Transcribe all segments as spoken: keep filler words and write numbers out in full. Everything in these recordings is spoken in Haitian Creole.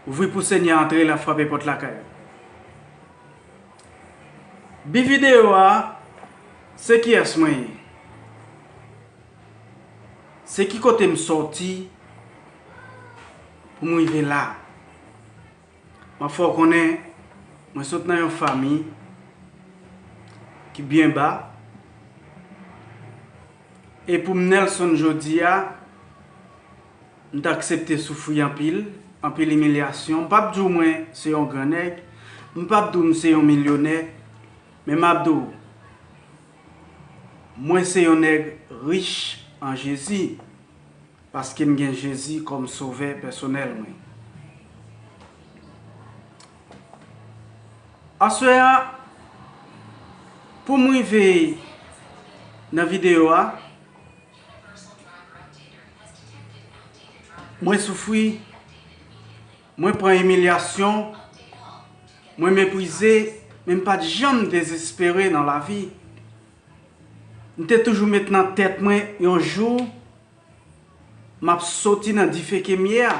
Ouvri pou Senyè a antre, l ap frape pòt lakay ou. Bi videyo a, se kiyès mwen ye? Se ki kote m sòti pou m rive la? M ap fè w konnen, mwen sot nan yon fanmi ki byen ba. E pou m Nelson jodi a, m t aksepte soufri anpil, anpil imilyasyon. M p ap di w mwen se yon gran nèg, m p ap di w m se yon milyonè, men m ap di w, mwen se yon nèg rich an Jezi, paske m gen Jezi kòm sovè pèsonèl mwen. Aswè a, pou m rive nan videyo a, mwen soufri, mwen pran imilyasyon, mwen meprize, men m pa t janm dezespere nan lavi. M te toujou met nan tèt mwen, yon jou, m ap soti nan dife ke m ye a.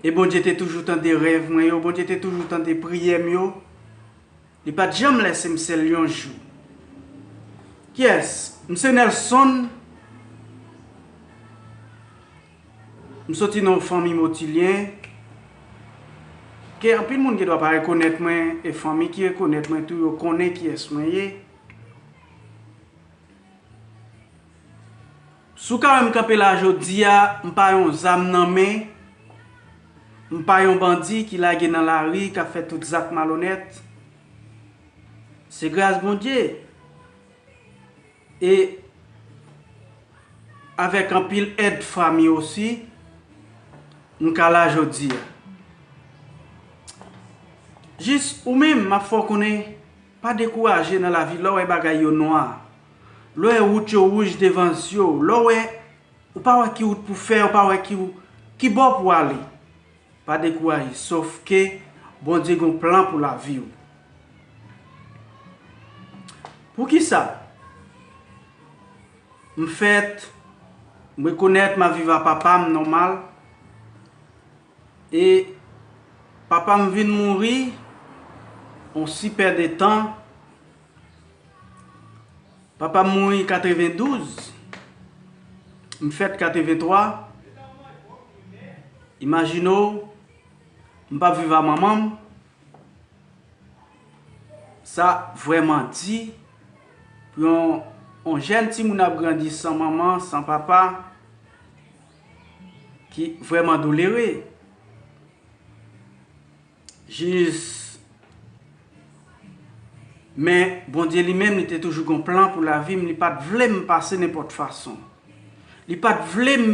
E Bondye te toujou tande rèv mwen yo, Bondye te toujou tande priyè m yo. Li pa t janm lèse m sèl yon jou. Kiyès? M se Nelson. M soti nan yon fanmi motilyen. Ke anpil moun gen dwa pa rekonèt mwen, e fanmi ki rekonèt mwen tou, yo konnen kiyès mwen ye. Si w ka wè m kanpe la jodi a, m pa yon zam nan men, m pa yon bandi ki lage nan lari, k ap fè tout zak malonèt. Se gras Bondye. E avèk anpil èd fanmi osi, m ka la jodi a. Jis ou menm, m ap fè w konnen, pa dekouraje nan lavi lè w wè bagay yo nwa, lè w wè wout yo wouj devan zye w, lè w wè ou pa wè ki wout pou fè, ou pa wè ki, ki bò pou ale. Pa dekouraje, sòf ke Bondye gen yon plan pou lavi w. Poukisa? M fèt, m rekonèt m ap viv a papa m nòmal. E papa m vin mouri yon sipè de tan. Papa m mouri katrevendouz, m fèt katrevenntwa. Imajine w, m p ap viv a manman m. Sa vrèman di pou yon, yon jèn timoun ap grandi san manman, san papa, ki vrèman doulere. Jis, men Bondye li menm, li te toujou gon plan pou lavi m, li pa t vle m pase nenpòt fason. Li pa t vle m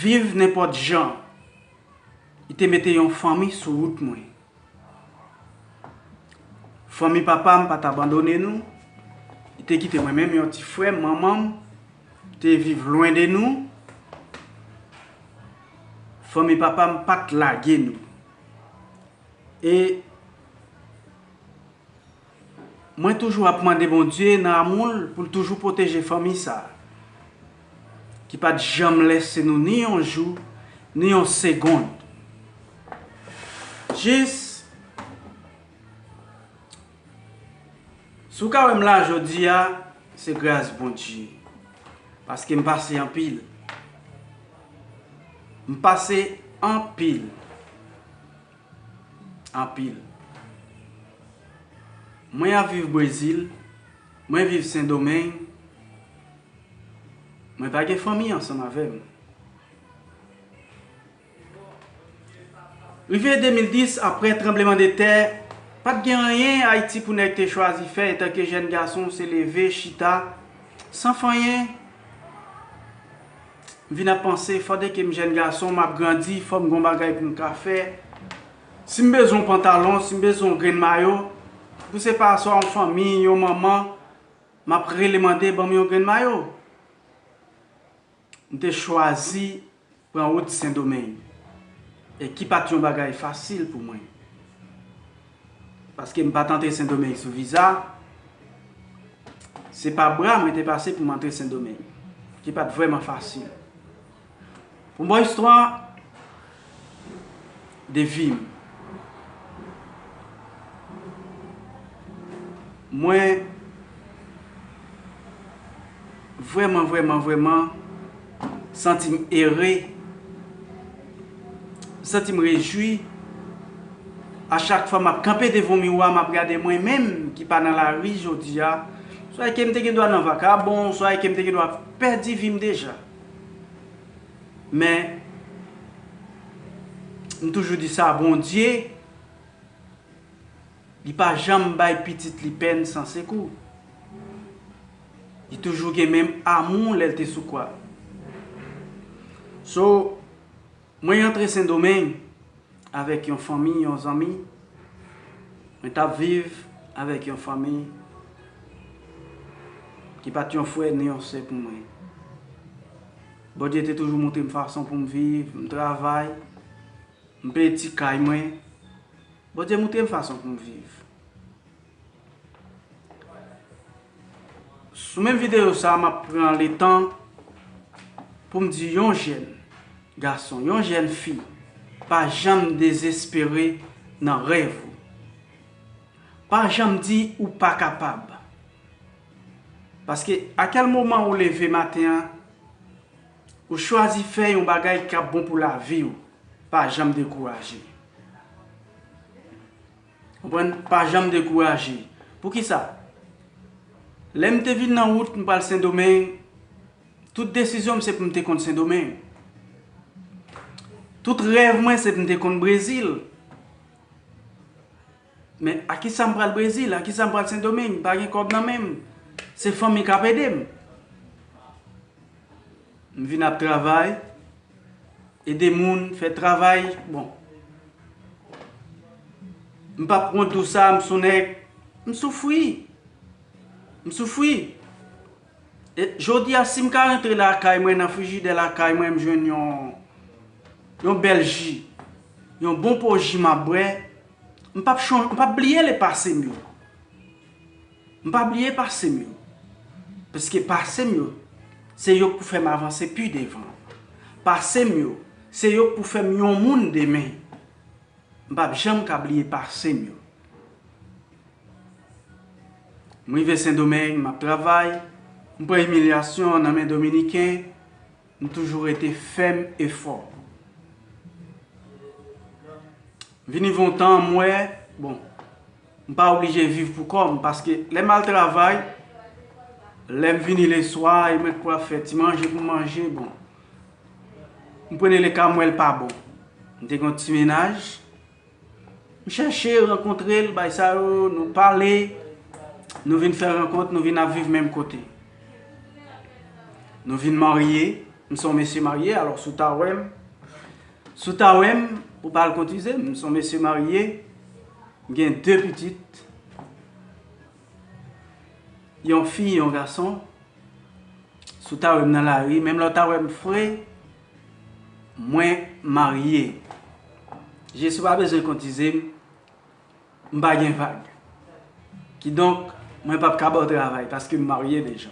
viv nenpòt jan. Li te mete yon fanmi sou wout mwen. Fanmi papa m pa t abandone nou. Li te kite mwen menm yon ti frè m, manman m te viv lwen de nou. Fanmi papa m pa t lage nou. E mwen toujou ap mande Bondye nan amou l pou l toujou pwoteje fanmi sa a, ki pa t janm lèse nou ni yon jou, ni yon segonn. Jis, si w ka wè m la jodi a, se gras Bondye. Paske m pase anpil. M pase anpil. Anpil. Mwen ap viv Brezil, mwen viv Sendomeng, mwen pa gen fanmi ansanm avè m. Rive de mil dis, apre tranblemanntè, pa t gen anyen Ayiti pou nèg te chwazi fè, etanke jèn gason, se leve, chita, san fè anyen. M vin ap panse, fò de ke m jèn gason, m ap grandi, fò m gon bagay pou m ka fè. Si m bezwen yon pantalon, si m bezwen yon grenn mayo, pou se pa swa yon fanmi, yon manman, m ap rele mande ban m yon grenn mayo. M te chwazi pran wout Sendomeng, e ki pa t yon bagay fasil pou mwen. Paske m pa t antre Sendomeng sou viza. Se pa bra mwen te pase pou m antre Sendomeng, ki pa t vrèman fasil. Pou m ba w istwa, de vi m. Mwen vrèman, vrèman, vrèman santi m ere, m santi m rejwi. A chak fwa m ap kanpe devan miwa, m ap gade mwen menm ki pa nan lari jodi a. Swa ke m te gen dwa nan vakabon, swa ke m te gen dwa pèdi vi m deja. Men, m toujou di sa, Bondye, li pa janm bay pitit li pèn san sekou. Li toujou gen menm amou lè l te sou kwa. So, mwen antre Sendomeng avèk yon fanmi, yon zanmi. Mwen t ap viv avèk yon fanmi ki pa t yon frè ni yon sè pou mwen. Bondye te toujou montre m fason pou m viv, m travay, m peye ti kay mwen. Bondye montre m fason pou m viv. Sou menm videyo sa a, m ap pran letan pou m di yon jèn gason, yon jèn fi, pa janm dezespere nan rèv ou. Pa janm di ou pa kapab. Paske a kèl moman ou leve maten an, ou chwazi fè yon bagay k ap bon pou lavi w, pa janm dekouraje. Konprann? Pa janm dekouraje. Poukisa? Lè m te vin nan wout, m pral Sendomeng, tout desizyon m se pou m te konn Sendomeng. Tout rèv mwen se pou m te konn Brezil. Men a kisa m pral Brezil? A kisa m pral Sendomeng? M pa gen kòb nan men m. Se fanmi k ap ede m. M vin ap travay, ede moun, fè travay, bon. M p ap wont di w sa, m sou nèg, m soufri. M soufri. E jodi a, si m ka rantre lakay mwen, nan frijidè lakay mwen, m jwenn yon, yon bèl ji, yon bon po ji m ap bwè, m p ap chon-, m p ap bliye le pase m yo. M pa bliye pase m yo. Paske pase m yo, se yo k pou fè m avanse pi devan. Pase m yo, se yo k pou fè m yon moun demen. M p ap janm ka bliye pase m yo. M rive Sendomeng, m ap travay, m pran imilyasyon nan men Dominiken, m toujou rete fèm e fò. Vin rive yon tan, m wè, bon, m pa oblije viv pou kò m, paske lè m al travay, lè m vini leswa, e mwen k pou ap fè ti manje pou m manje, bon. M prene le ka, m wè l pa bon. M te gen yon ti mennaj, m chèche rankontre l, bay sa yo, nou pale, nou vin fè rankont, nou vin ap viv menm kote. Nou vin marye, m se yon mesye marye, alò si w ta wè m, si w ta wè m, ou pa al kontize m, m se yon mesye marye, m gen de pitit, yon fi, yon gason. Si w ta wè m nan lari, menm lè w ta wè m fre, mwen marye. Jezi pa bezwen kontize m, m pa gen vag. Kidonk, mwen p ap ka ba w travay paske m marye deja.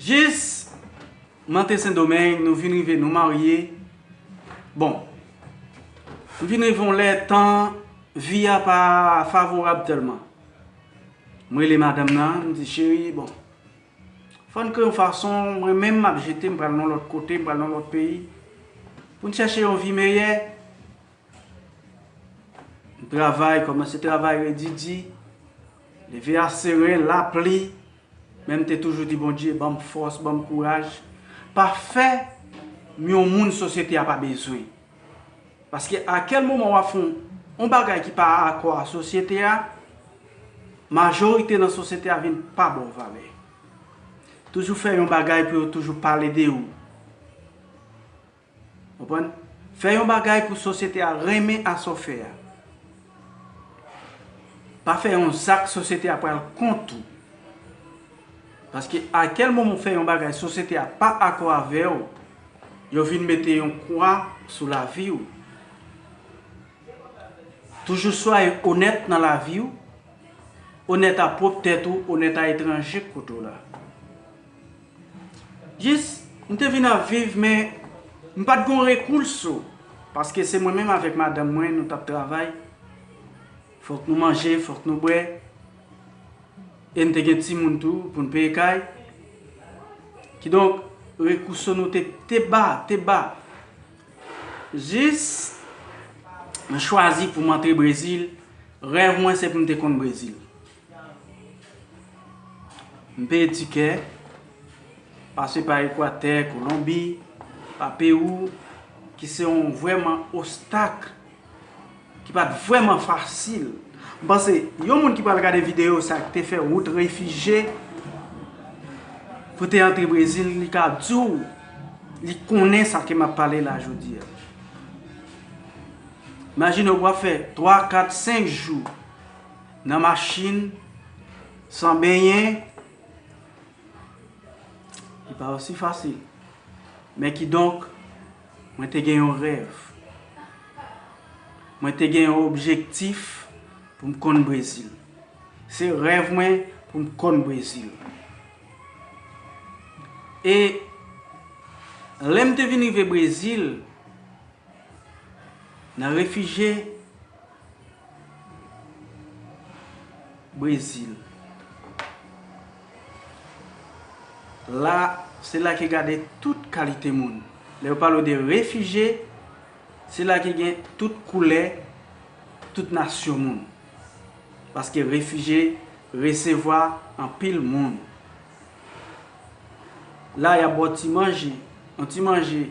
Jis m antre Sendomeng, nou vin rive, nou marye. Bon, m vin rive yon lè tan, vi a pa favorab tèlman. M rele madanm nan, m di, cheri, bon, fò n kreye yon fason, mwen menm m ap jete, m pral nan lòt kote, m pral nan lòt peyi, pou n chèche yon vi meyè. M travay, kòmanse travay redi di, leve a seren, lapli, men m te toujou di Bondye, ban m fòs, ban m kouraj, pa fè m yon moun sosyete a pa bezwen. Paske a kèl moman w ap fè yon, yon bagay ki pa akò a sosyete a, majorite nan sosyete a vin pa ba w valè. Toujou fè yon bagay pou yo toujou pale de ou. Konprann? Fè yon bagay pou sosyete a renmen a sa w fè a. Pa fè yon zak sosyete a pral kont ou. Paske a kèl moman w fè yon bagay sosyete a pa akò avè w, yo vin mete yon kwa sou lavi w. Toujou swaye onèt nan lavi w, onèt a pwòp tèt ou, onèt a etranje k kote w la. Jis, m te vin ap viv, men m pa t gen rekou sou. Paske se mwen menm avèk madanm mwen, nou t ap travay. Fòk nou manje, fòk nou bwè. E n te gen timoun tou pou n peye kay. Kidonk, rekous nou te, te ba, te ba. Jis, mwen chwazi pou m antre Brezil. Rèv mwen, se pou m te konn Brezil. M peye tikè, pase pa Ekwatè, Kolonbi, pa Pewou, ki se yon vrèman ostak, ki pa t vrèman fasil. M panse, yon moun ki pral gade videyo sa, ki te fè wout refijye pou te antre Brezil, li ka di w, li konnen sa ke m ap pale la jodi a. Imajine w, w ap fè twa, kat, senk jou nan machin, san benyen, li pa osi fasil. Men kidonk, mwen te gen yon rèv. Mwen te gen yon objektif pou m konn Brezil. Se rèv mwen pou m konn Brezil. E lè m te vin rive Brezil, nan refijye Brezil. La, se la ki gade tout kalite moun. Lè yo pale w de refijye, se la ki gen tout koulè, tout nasyon moun. Paske refijye resevwa anpil moun. La, y ap ba w ti manje, yon ti manje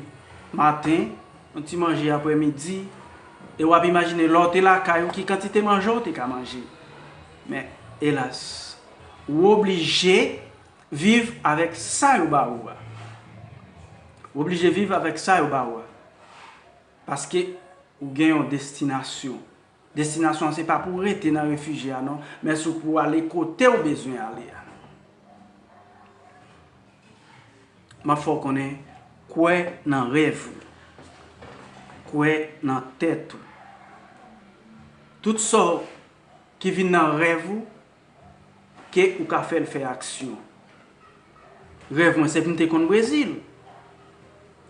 maten, yon ti manje aprèmidi, e w ap imajine lè w te lakay ou, ki kantite manje w te ka manje. Men, elas, ou oblije viv avèk sa yo ba ou a. Ou oblije viv avèk sa yo ba ou a. Paske ou gen yon destinasyon. Destinasyon an se pa pou w rete nan refijye a non, men se pou w ale kote w bezwen ale a. M ap fè w konnen, kwè nan rèv ou. Kwè nan tèt ou. Tout sa ki vin nan rèv ou, ke ou ka fè l fè aksyon. Rèv mwen se pou m te konn Brezil.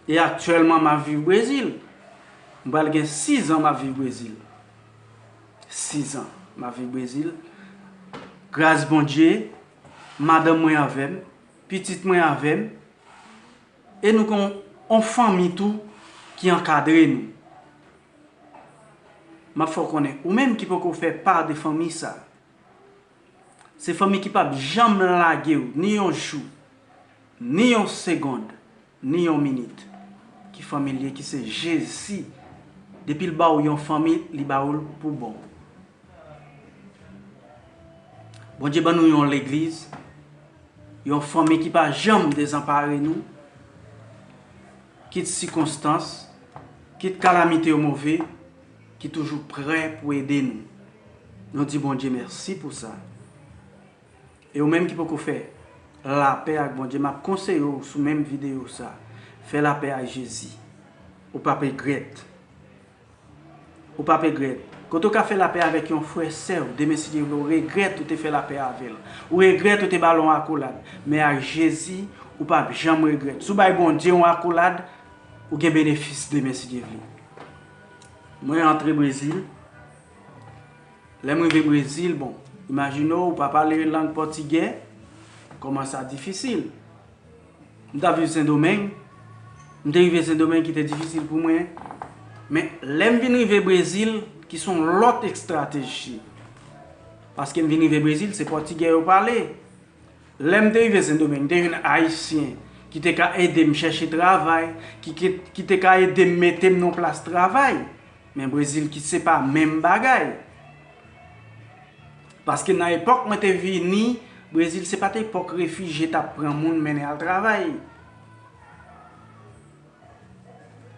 E aktyèlman, m ap viv Brezil. M pral gen sis an m ap viv Brezil. Sis an m ap viv Brezil. Gras Bondye, madanm mwen avè m, pitit mwen avè m, e nou gen yon fanmi tou ki ankadre nou. M ap fè w konnen, ou menm ki poko fè pa de fanmi sa, se fanmi ki p ap janm lage w, ni yon jou, ni yon segond, ni yon minit. Ki fanmi l ye, ki se Jezi. Depi l ba w yon fanmi, li ba w l pou bon. Bondye ban nou yon legliz, yon fanmi ki pa janm dezanpare nou, kit sikonstans, kit kalamite yo move, ki toujou prè pou ede nou. Nou di Bondye mèsi pou sa. E ou menm ki poko fè lapè ak Bondye, m ap konseye w sou menm videyo sa, fè lapè ak Jezi. Ou p ap regrèt. Ou p ap regrèt. Kote w ka fè lapè avèk yon frè, sè w, demen si Dye vle, ou regrèt ou te fè lapè avè l. Ou regrèt ou te ba l yon akolad. Men ak Jezi, ou p ap janm regrèt. Si w bay Bondye yon akolad, ou gen benefis demen si Dye vle. Mwen antre Brezil. Lè m rive Brezil, bon, imajine w, ou pa pale lang pòtigè, kòman sa difisil. M t ap viv Sendomeng, m te rive Sendomeng ki te difisil pou mwen. Men lè m vin rive Brezil, ki se yon lòt estrateji. Paske m vin rive Brezil, se pòtigè yo pale. Lè m te rive Sendomeng, m te jwenn Ayisyen ki te ka ede m chèche travay, ki, ki, ki te ka ede m mete m nan yon plas travay. Men Brezil ki se pa menm bagay. Paske nan epòk mwen te vini, Brezil se pa t epòk refijye t ap pran moun mennen al travay.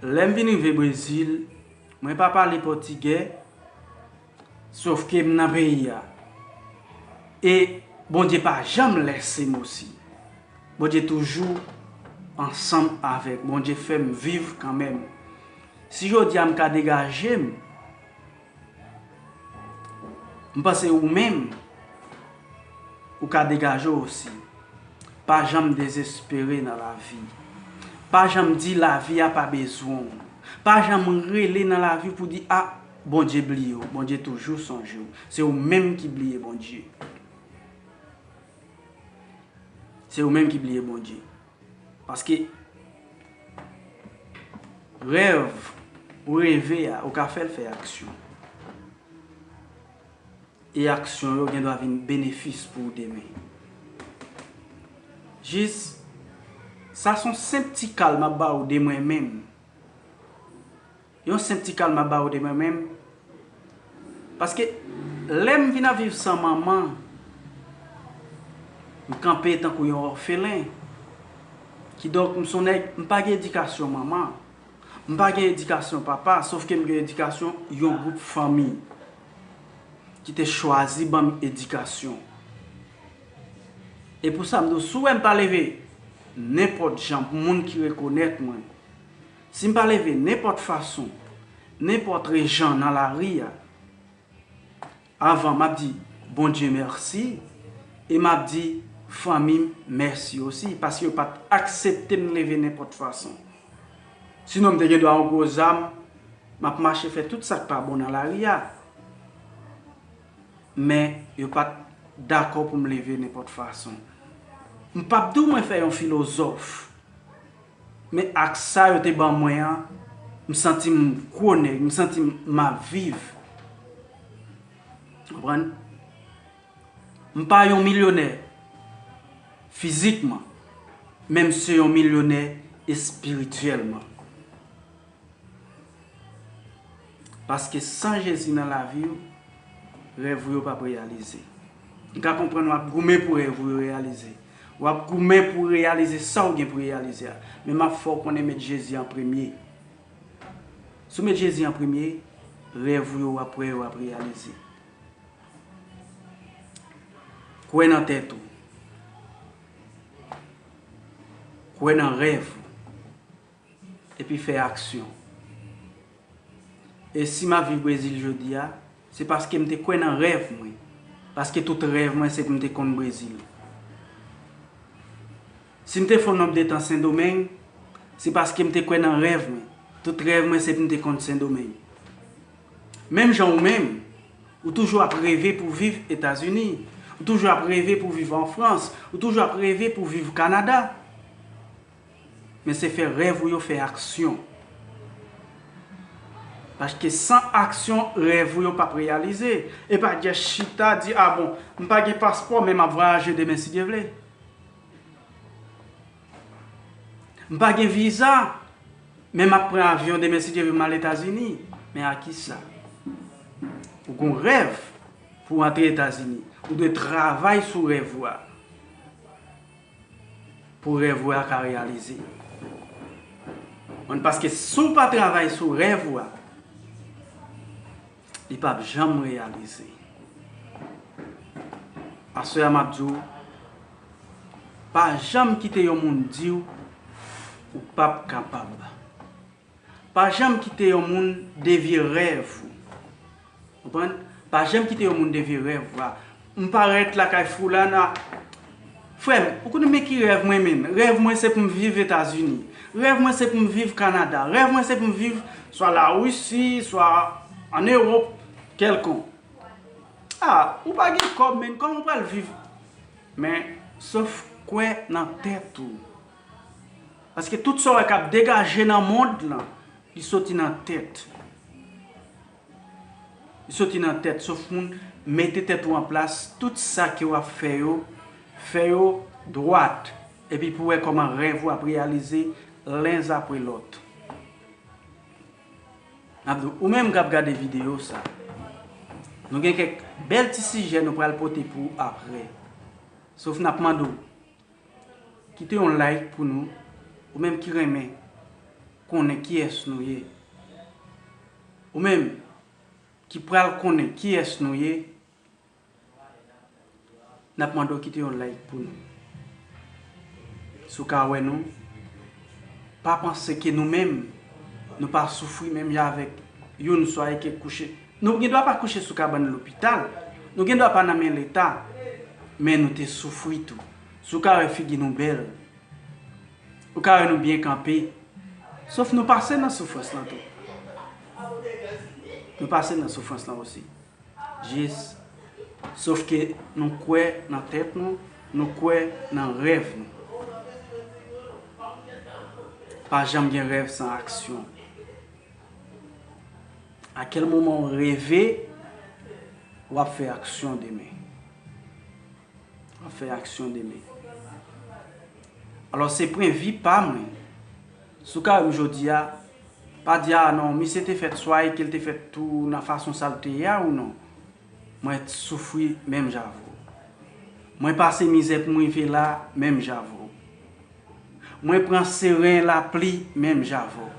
Lè m vin rive Brezil, mwen pa pale pòtigè, sòf ke m nan peyi a. E Bondye pa janm lèse m osi. Bondye toujou ansanm avèk. Bondye fè m viv kanmenm. Si jodi a m ka degaje m, m panse ou menm, ou ka degaje w osi. Pa janm dezespere nan lavi. Pa janm di lavi a pa bezwen w. Pa janm rele nan lavi w pou di, a, Bondye bliye w. Bondye toujou sonje w. Se ou menm ki bliye Bondye. Se ou menm ki bliye Bondye. Paske rèv ou reve a, ou ka fè l fè aksyon. E aksyon yo gen dwa vin benefis pou ou demen. Jis, sa se yon senp ti kal m ap ba ou de mwen menm. Yon senp ti kal m ap ba ou de mwen menm. Paske lè m vin ap viv san manman, m kanpe tankou yon òfelen. Kidonk, m se yon nèg, m pa gen edikasyon manman. M pa gen edikasyon papa, sòf ke m gen edikasyon yon gwoup fanmi ki te chwazi ban m edikasyon. E pou sa, m di w, si w wè m pa leve nenpòt jan pou moun ki rekonèt mwen, si m pa leve nenpòt fason, nenpòt jan nan lari a, avan, m ap di Bondye mèsi e m ap di fanmi m mèsi osi, paske yo pa t aksepte m leve nenpòt fason. Sinon, m te gen dwa yon gwo zam, m ap mache fè tout sa k pa bon nan lari a. Men, yo pa t dakò pou m leve nenpòt fason. M p ap di w mwen fè yon filozòf, men ak sa yo te ban mwen an, m santi m gwo nèg, m santi m ap viv. Konprann? M pa yon milyonè fizikman, men m se yon milyonè espirityèlman. Paske san Jezi nan lavi w, rèv ou yo p ap reyalize. M ka konprann w ap goumen pou rèv ou yo reyalize. W ap goumen pou reyalize sa w gen pou reyalize a. Men m ap fè w konnen met Jezi an premye. Si w met Jezi an premye, rèv ou yo w ap wè yo ap reyalize. Kwè nan tèt ou. Kwè nan rèv ou. Epi fè aksyon. E si m ap viv Brezil jodi a, se paske m te kwè nan rèv mwen. Paske tout rèv mwen se pou m te konn Brezil. Si m te fè yon nonb de tan Sendomeng, se paske m te kwè nan rèv mwen. Tout rèv mwen se pou m te konn Sendomeng. Menm jan ou menm, ou toujou ap reve pou viv Etazini. Ou toujou ap reve pou viv an Frans. Ou toujou ap reve pou viv Kanada. Men se fè rèv ou yo fè aksyon. Paske san aksyon, rèv ou yo p ap reyalize. E pa just chita di, a bon, m pa gen paspò, men m ap vwayaje demen si Dye vle. M pa gen viza, men m ap pran avyon demen si Dye vle m al Etazini. Men a kisa? Ou gon rèv pou w antre Etazini. Ou dwe travay sou rèv ou a. Pou rèv ou a ka reyalize. Konprann? Paske si w pa travay sou rèv ou a, li p ap janm reyalize. Aswè a m ap di w, pa janm kite yon moun di w ou p ap kapab. Pa janm kite yon moun devye rèv ou. Konprann? Pa janm kite yon moun devye rèv ou a. M parèt lakay Foulana. Frè m, ou konnen men ki rèv mwen menm? Rèv mwen se pou m viv Etazini. Rèv mwen se pou m viv Kanada. Rèv mwen se pou m viv swa Larisi, swa ann Ewòp kèlkonk. A, ou pa gen kòb, men kòman ou pral viv? Men, sòf kwè nan tèt ou. Paske tout sa w wè k ap degaje nan mond lan, li soti nan tèt. Li soti nan tèt, sòf moun mete tèt ou an plas, tout sa ke w ap fè yo, fè yo dwat, epi pou w wè kòman rèv ou ap reyalize len apre lòt. N ap di w, ou menm k ap gade videyo sa, nou gen kèk bèl ti sijè nou pral pote pou ou apre. Sòf n ap mande w, kite yon like pou nou, ou menm ki renmen konnen kiyès nou ye. Ou menm ki pral konnen kiyès nou ye, n ap mande w kite yon like pou nou. Si w ka wè nou, pa panse ke nou menm, nou pa soufri menm jan avèk youn swa e ke kouche. Nou gen dwa pa kouche sou kabann lopital, nou gen dwa pa nan men Leta, men nou te soufri tou. Si w ka wè figi nou bèl, ou ka wè nou byen kanpe, sòf nou pase nan soufrans lan tou. Nou pase nan soufrans lan osi. Jis, sof ke nou kwè nan tèt nou, nou kwè nan rèv nou. Pa janm gen rèv san aksyon. A kèl moman w reve, w ap fè aksyon demen. W ap fè aksyon demen. Alò, se pwen vi pa mwen. Si w ka wè m jodi a, pa di, "A non, misye te fèt swa e ke l te fèt tou nan fason sa l te ye a ou non." Mwen soufri menm jan avè w. Mwen pase mizè pou m rive la menm jan avè w. Mwen pran seren lapli menm jan avè w.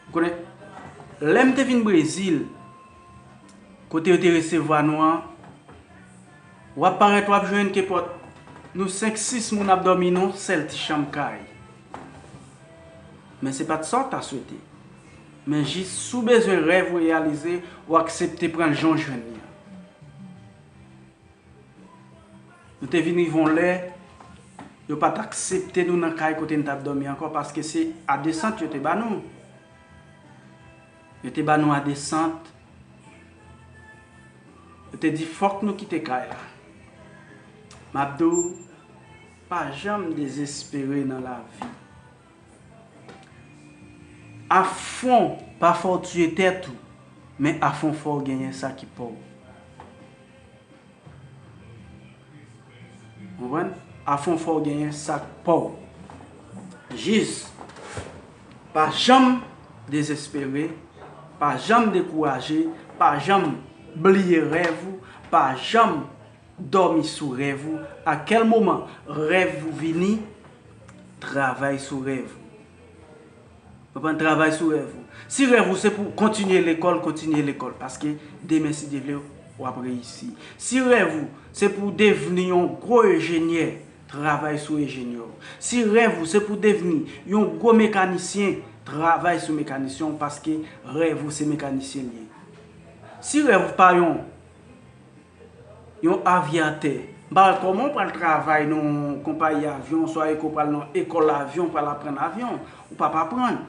Ou konnen, lè m te vin Brezil, kote yo te resevwa nou an, w ap parèt, w ap jwenn kenpòt nou senk, sis moun ap dòmi nan yon sèl ti chanm kay. Men se pa t sa w ta swete. Men jis si w bezwen rèv ou reyalize, ou aksepte pran l jan w jwenn li an. Nou te vin rive yon lè, yo pa t aksepte nou nan kay kote n t ap dòmi ankò, paske se a desant yo te ba nou. Yo te ba nou a desant. Yo te di fòk nou kite kay la. M ap di w, pa janm dezespere nan lavi. Afon pa fè w tiye tèt ou, men afon fè w genyen sa ki pa w. Konprann? Afon fè w genyen sa k pa w. Jis, pa janm dezespere, pa janm dekouraje, pa janm bliye rèv ou, pa janm dòmi sou rèv ou. A kèl moman rèv ou vini, travay sou rèv ou. Konprann? Travay sou rèv ou. Si rèv ou se pou kontinye lekòl, kontinye lekòl, paske demen, si Dye vle, w ap reyisi. Si rèv ou se pou w devni yon gwo enjenyè, travay sou enjenyè w. Si rèv ou se pou w devni yon gwo mekanisyen, travay sou mekanisyen w, paske rèv ou se mekanisyen l ye. Si rèv ou pa yon yon avyatè. M pa wè kòman w pral travay nan yon konpayi avyon, swa ke w pral nan ekòl avyon, w pral aprann avyon. Ou p ap aprann.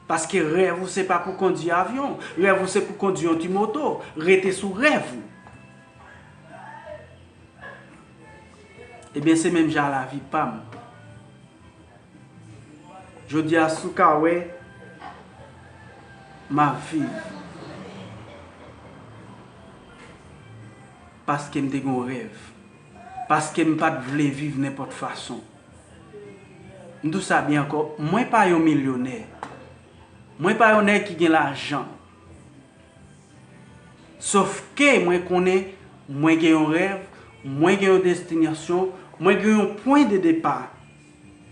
Paske rèv ou se pa pou kondui avyon. Rèv ou se pou kondui yon ti moto. Rete sou rèv ou. Ebyen, se menm jan lavi pa m. Jodi a, si w ka wè, m ap viv. Paske m te gen yon rèv. Paske m pa t vle viv nenpòt fason. M di w sa byen ankò, mwen pa yon milyonè. Mwen pa yon nèg ki gen lajan. Sòf ke mwen konnen mwen gen yon rèv, mwen gen yon destinasyon, mwen gen yon pwen de depa,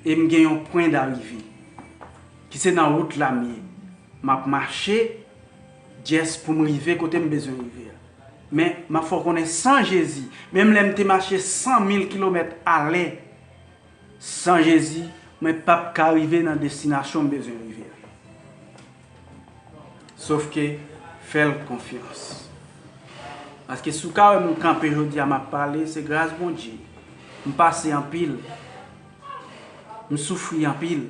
e m gen yon pwen darive, ki se nan wout la m ye. M ap mache, just pou m rive kote m bezwen rive a. Men, m ap fè w konnen, san Jezi, menm lè m te mache san mil kilomèt alè, san Jezi, mwen p ap ka rive nan destinasyon m bezwen rive a. Sòf ke fè l konfyans. Paske si w ka wè m kanpe jodi a, m ap pale, se gras Bondye. M pase anpil. M soufri anpil.